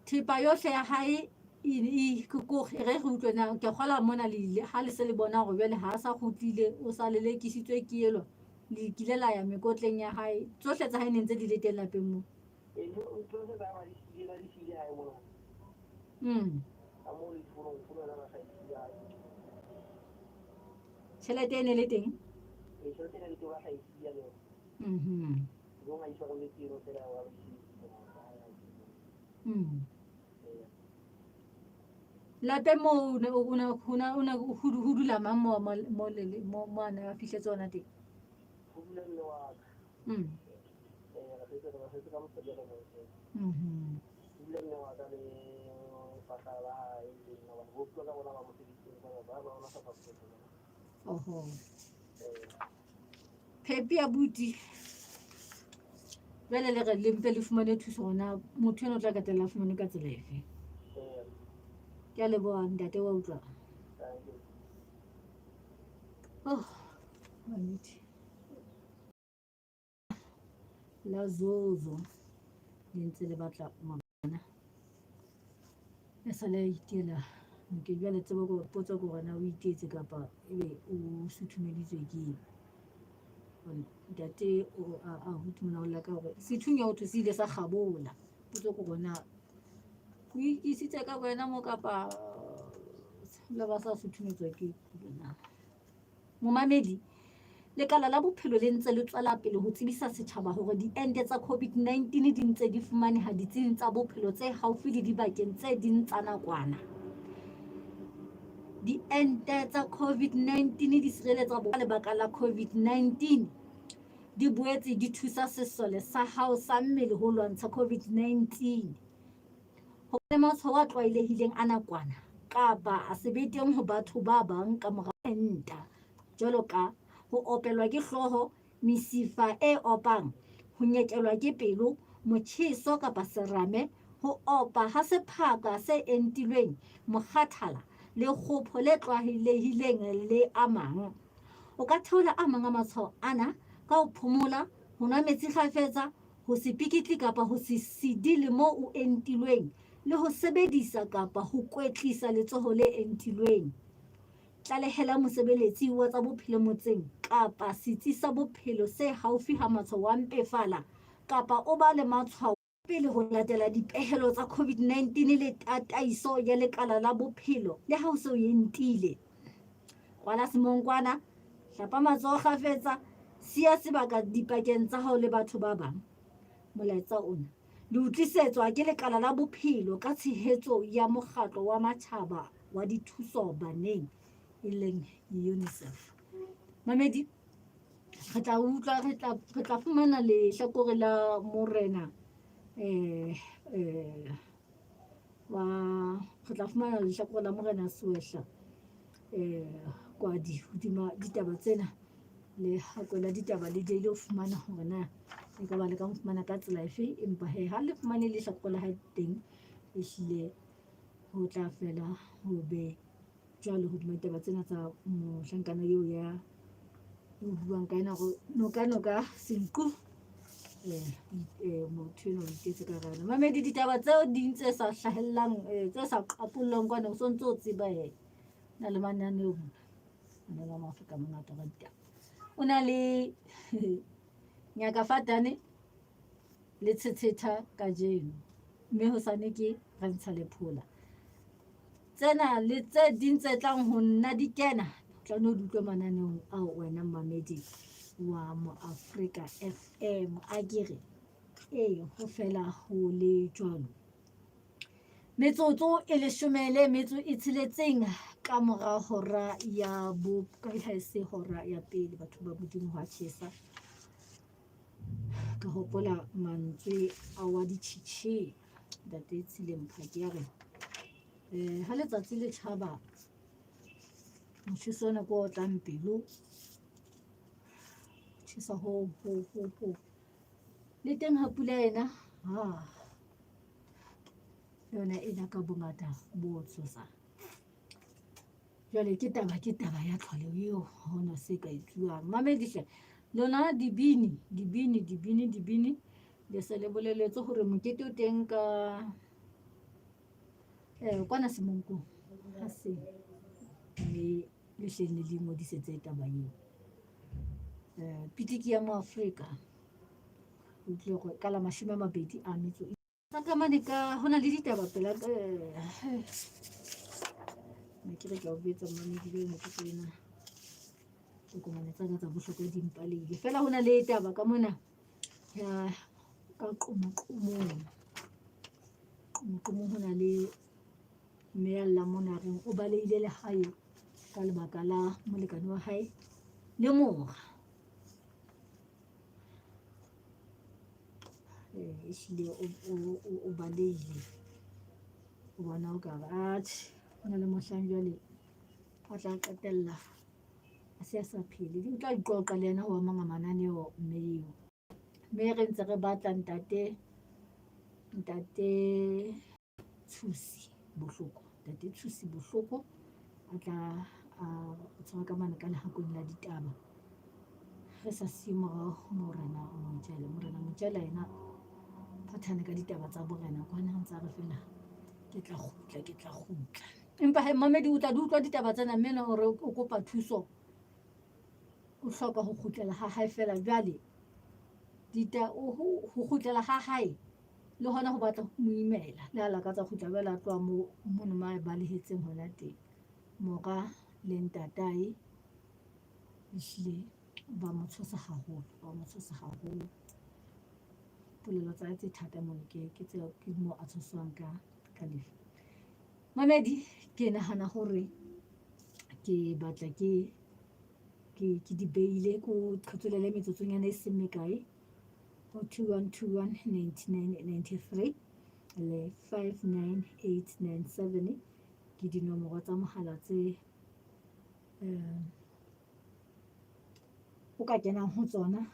Thepa yohle ya hae e ke re re utlwe na ke kgola mona le ile ha le se le bona hore jwale ha a sa kgutlile o sa lelekisitswe ke elwa le kile la ya mekotleng ya hae tsohle tsa hae ne ntse di le teng lapeng moo. Tjhelete e ne le teng? Lapeng moo o ne o ne ho na o ne ho dula mang mo mo mo le le mo mo a ne a fihletse hona teng? Ho dula mme wa ka. Ee, re setse re setse ka mosadi a le mong fela. Ho dula mme wa ka le fahla la hae le nna hobane bo ka bona ba mosebetsing ba ba ba bona South Africa. Oho. Ee. Phepi abuti. Jwale le re le mpe le fumane thuso hore na motho eno o tla qetella a fumane ka tsela efe. Ke a leboha ntate wa utlwa. Oh, mannete. La Zozo le ntse le batla ngwana. E sa le a itela nke jwale tsebo ko potso ke hore na o itetse kapa ebe o suthumeditswe ke eng. Ntate o a a hutumela o lla ka hore sethunya ho thwe se ile sa kgabola. Potso ke hore na o ikisitse ka wena mo kapa le ba sa suthumetswa ke na. Momamedi. Lekala la bophelo le ntse le tswela pele ho tsebisa setjhaba hore diente tsa COVID-19 di ntse di fumaneha ditsing tsa bophelo tse haufi le dibakeng tse ding tsa nakwana. Diente tsa COVID-19 di sireletsa ka lebaka la COVID-19. Di boetse di thusa sesole sa hao sa mmele ho lwantsha COVID-19. Ho ba le matshwao a tlwaelehileng a nakwana kapa a se be teng ho batho ba bang ka mora enta, jwalo ka ho opelwa ke hlooho, mesifa e opang, ho nyekelwa ke pelo, motjheso kapa serame, ho opa ha sephaka se entilweng, mokgathala, lekgopho le tlwaelehileng le a mang. O ka theola a mang a matshwao ana ka ho phomola, ho nwa metsi kgafetsa, ho se pikitli kapa ho se sidile moo o entilweng le ho sebedisa kapa ho kwetlisa letsoho le entilweng. Tlalehela mosebeletsi wa tsa bophelo motseng kapa setsi sa bophelo se haufi ha matshwao a mpefala kapa o ba le matshwao pele ho latela dipehelo tsa COVID-19 le tataiso ya lekala la bophelo le ha o se o entile. Kwala semonkwana, hlapa matsoho kgafetsa, siya sebaka dipakeng tsa hao le batho ba bang. Molaetsa ona le o tlisetswa ke lekala la bophelo ka tshehetso ya mokgatlo wa matjhaba wa dithuso baneng e leng UNICEF. Mamedi, re tla utlwa re tla re tla fumana lehlakore la morena eh eh wa re tla fumana lehlakore la morena Sewehla eh kwadi hodima ditaba tsena le hako la ditaba le daily ho fumana hore na e ka ba le ka mo fumana ka tsela efe empa he ha le fumane lehlakore la hae teng ehlile ho tla fela ho be jwale hodima ditaba tsena tsa mohlankana eo ya o buang ka ena gore noka noka senku um motho eno o itetse ka rana mamedi ditaba tseo ding tse sa hlahellang tse sa qapollwang kwane o sontse o tseba e na le mananeo mona mananeo a maafrika mangata ka ditaba o na le nyaka fatane le tshetsheta kajeno mme hosane ke re ntsha lephola Tsena le tse ding tse tlang ho nna di kena, tla no di utlwe mananeong ao wena mmamedi wa Moafrika FM. A ke re ee, ho fela ho le jwalo. Metsotso e leshome le metso e tsheletseng ka mora hora ya bo ka ha e se hora ya pele batho ba Modimo hwa tjhesa. Ka hopola mantswe a wa ditjhitjhe. Ntate Tshileng Phake a re um ha letsatsi le tjhaba motjheso ona ke o otlang pelo tjhesa ho ho ho ho le teng ha pula ena ha yona ena ka bongata bo tshosang. Jwale ke taba ke taba ya tlholeho eo ha hona se ka etsuwang. Mamedi hle lona dibini dibini dibini dibini le se le boleletse hore mokete o teng ka eh kwana Semonkong ha se mme le hleng le le ngodisetse taba eo. Eh pitiki ya mo Afrika o tlile go ka la 20 a metso Ka ka mane ka ho na le ditaba pela ka ne ke re ke a o jwetsa mmamedi jwale metsotso ena tokomane tsa ka tsa bohlokwa di mpaleile fela ho na le taba ka mona ya ka qomoqomong qomoqomong ho na le mme ya llang mona a reng o balehile lehae ka lebaka la molekane wa hae le mora. Ehlile o balehile o bona o ka re atjhe ho na le mohlang jwale a tla qetella a se a sa phele. O tla iqoqa le yena ho a mang a mananeo mme eo. Mme re ntse re batla ntate ntate. Tshusi Bohloko, Ntate Tshusi Bohloko a tla a tshwara ka mane ka lehakoeng la ditaba. Re sa siye morao Morena Mojela. Morena Mojela yena phathane ka ditaba tsa borena kwana ntse a re fela ke tla kgutla ke tla kgutla. Empa he mamedi o tla di utlwa ditaba tsena mme ena o re o kopa thuso o hloka ho kgutlela ha hae fela jwale dita ho kgutlela ha hae le hona ho batla ho mo imela le ha lakatsa kgutla jwale a tloha mo mono ma balehetseng hona teng mora le ntatae ehlile Ba mo tshosa haholo, ba mo tshosa haholo. Polelo tsa hae tse thata mono ke ke tse ke mo a tshoswang ka ka lefu. Mamedi ke nahana hore ke batla ke ke ke di beile ko qhetsolele metsotsonyana e seng mekae ho 2121 99 93 le 59897 ke dinomoro tsa mohala tse um o ka kenang ho tsona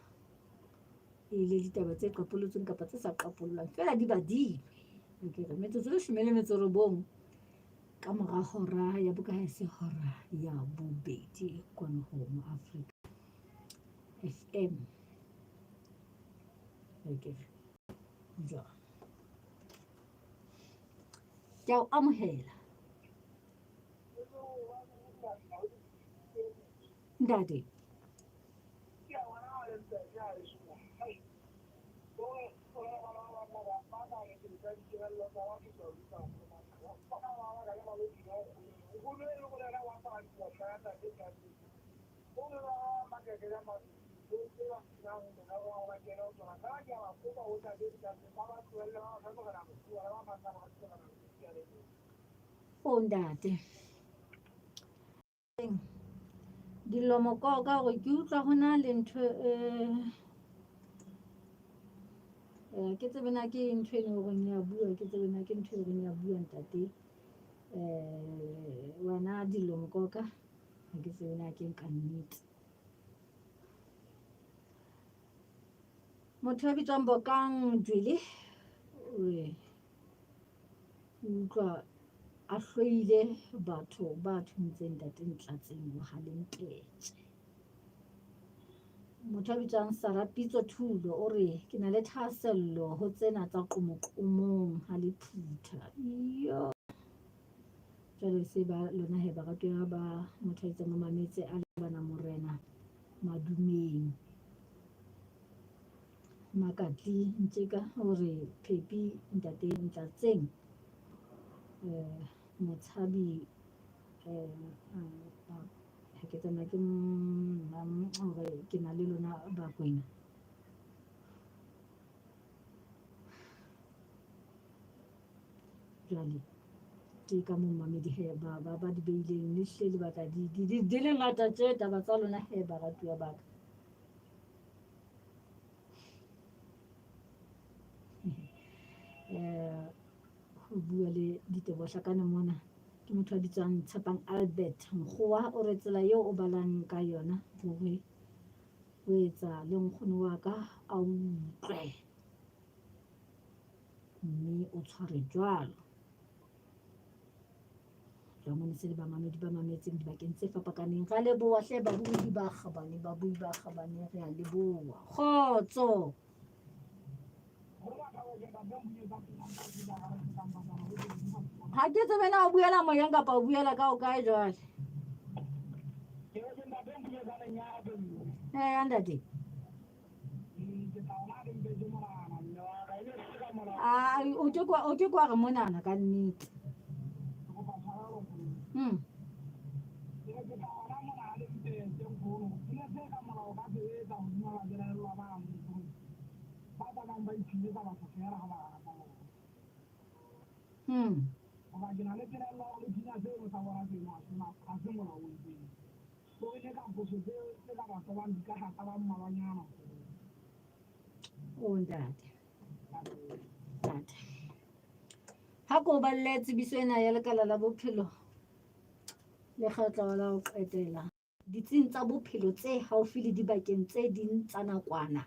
e le ditaba tse qapolotsweng kapa tse sa qapollwang fela di badilwe akere metsotso e leshome le metso robong ka mora hora ya bokaese hora ya bobedi kwano ho mo Afrika FM akere jwang ke a o amohela ntate O ntate. Dillo Mokoka hore ke utlwa ho na le ntho e eh, ke tsebe na ke ntho e leng horeng ya bua ke tsebe na ke ntho e leng ya bua ntate eh wena Dillo Mokoka ha ke tsebe na ke nka nnete motho ya bitswang Bokang Jwele o re utlwa a hloile batho ba thuntseng ntate Ntlatseng Mohalentetse. Motho a bitswang Sarah Pitso Thulo o re ke na le thahasello ho tsena tsa qomoqomong ha le phutha. Iyo. Jwale se ba lona he baratuwa ba motho a itseng o mametse a le bana morena madumeng. Makatli Ntjeka o re Phepi ntate Ntlatseng eh, motshabi eh, ha ke tsamaya ke hore ke na le lona Bakwena. Jwale ke ka mo mamedi he ba ba ba di beileng le hle le batla di di di di le ngata tje taba tsa lona he baratuwa ba ka. Eh, ho bua le ditebohlakane mona ke motho a bitswang Tshepang Albert Nkgowa o re tsela eo o balang ka yona hore o etsa le nkgono wa ka a utlwe mme o tshware jwalo. Jwang se le bamamedi ba mametseng dibakeng tse fapakaneng. Ra leboha hle babui ba kgabane, babui ba kgabane re a leboha. Kgotso. Ha ke tsebe na o buela moyeng kapa o buela ka o kae jwale. Eh, ntate. Ah, o ke kwa o ke kwa re monana ka nnete. O ntate. Ntate. Ha ko balle tsebiso ena ya lekala la bophelo lekgetlo la ho qetela. Ditsing tsa bophelo tse haufi le dibakeng tse ding tsa nakwana,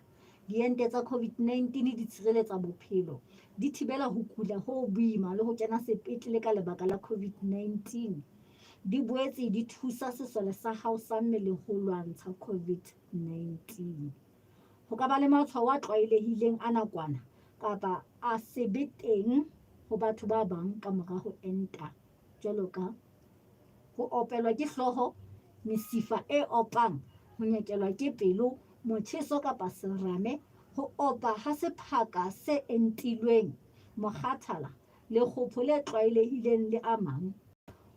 diente tsa COVID-19 di tshireletsa bophelo, di thibela ho kula ho boima le ho kena sepetlele ka lebaka la COVID-19. Di boetse di thusa sesole sa hao sa mmele ho lwantsha COVID-19. Ho ka ba le matshwao a tlwaelehileng a nakwana kapa a se be teng ho batho ba bang ka mora ho enta, jwalo ka ho opelwa ke hlooho, mesifa e opang, ho nyekelwa ke pelo, motjheso kapa serame, ho opa ha sephaka se entilweng, mokgathala, lekgopho le tlwaelehileng le a mang.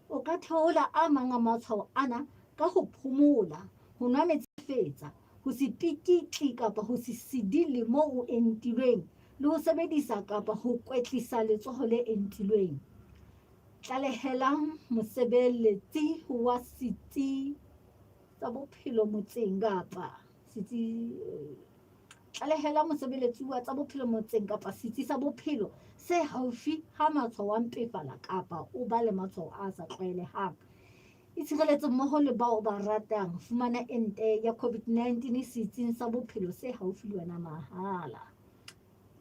O ka theola a mang a matshwao ana ka ho phomola, ho nwa metsi kgafetsa, Ho se pikitli kapa ho se sidile moo o entilweng le ho sebedisa kapa ho kwetlisa letsoho le entilweng. Tlalehela mosebeletsi wa setsi sa bophelo motseng kapa setsi Tlalehela mosebeletsi wa tsa bophelo motseng kapa setsi sa bophelo se haufi ha matshwao a mpefala kapa o ba le matshwao a sa tlwaelehang. Itshireletse mmoho le bao o ba ratang. Fumana ente ya COVID-19 setsing sa bophelo se haufi le wena mahala.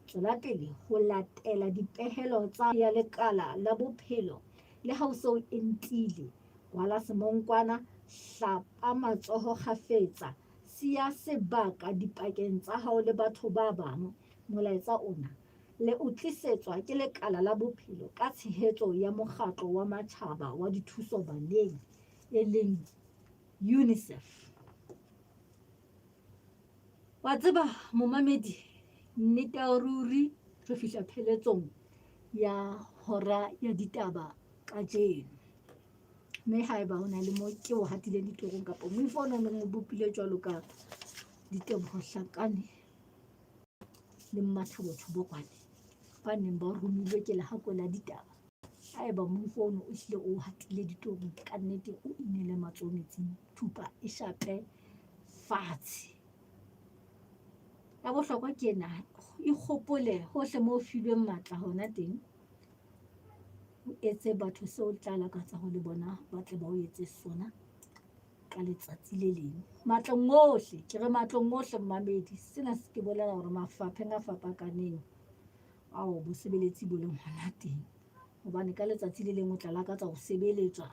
Tswela pele ho latela dipehelo tsa ya lekala la bophelo le ha o se o entile. Kwala semonkwana, hlapa matsoho kgafetsa, siya sebaka dipakeng tsa hao le batho ba bang. Molaetsa ona le o tlisetswa ke Lekala la Bophelo ka tshehetso ya Mokgatlo wa Matjhaba wa Dithuso Baneng, e leng UNICEF. Wa tseba momamedi, nnete ya ruri re fihla pheletsong ya hora ya ditaba kajeno. Mme haeba ho na le mo ke o hatileng ditorong kapa moifo o nong o bopile jwalo ka Diteboho Hlakane le Mmathabo Thobokwane ba neng ba romilwe ke lehakwe la ditaba. Haeba moifo ono o hlile o hatile ditorong, ka nnete o inele matsoho metsing, thupa e shape fatshe. Ya bohlokwa ke ena, ikgopole hohle moo o filweng matla hona teng, o etse batho seo o tla lakatsa ho le bona ba tle ba o etse sona ka letsatsi le leng. Matlong ohle, ke re matlong ohle mmamedi, sena se ke bolela hore mafapheng a fapakaneng ao bosebeletsi bo leng hona teng. Hobane ka letsatsi le leng o tla lakatsa ho sebeletswa,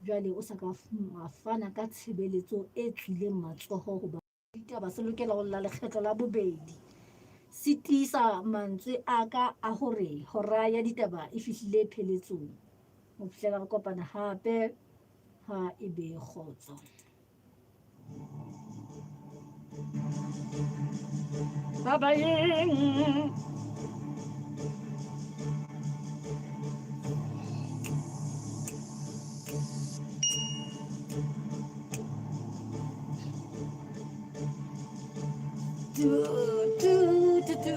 jwale o sa ka wa fana ka tshebeletso e tswileng matsoho hoba ditaba se lokela ho lla lekgetlo la bobedi. Se tiisa mantswe a ka a hore hora ya ditaba e fihlile pheletsong. Ho fihlela re kopana hape, ha e be kgotso. Ba bayeng. Du, du, du, du,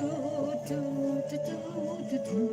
du, du, du, du, du.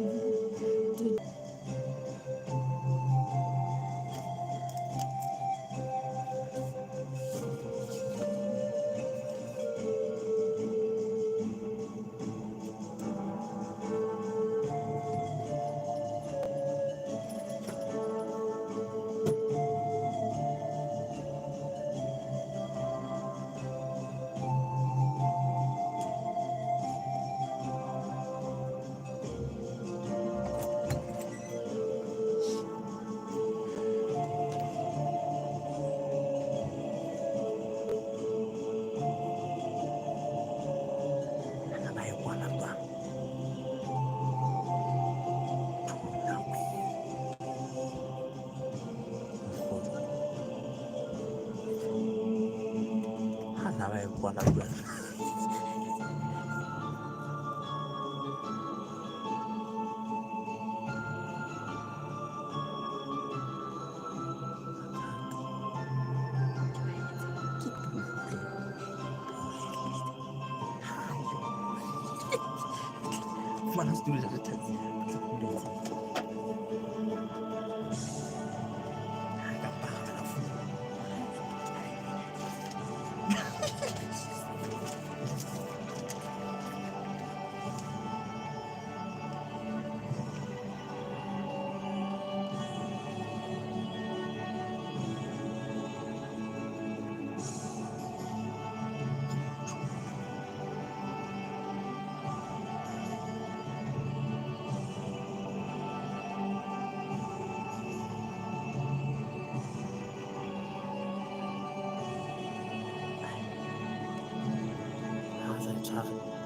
Fumana setulo ja letsatsi. Ha sa tshware.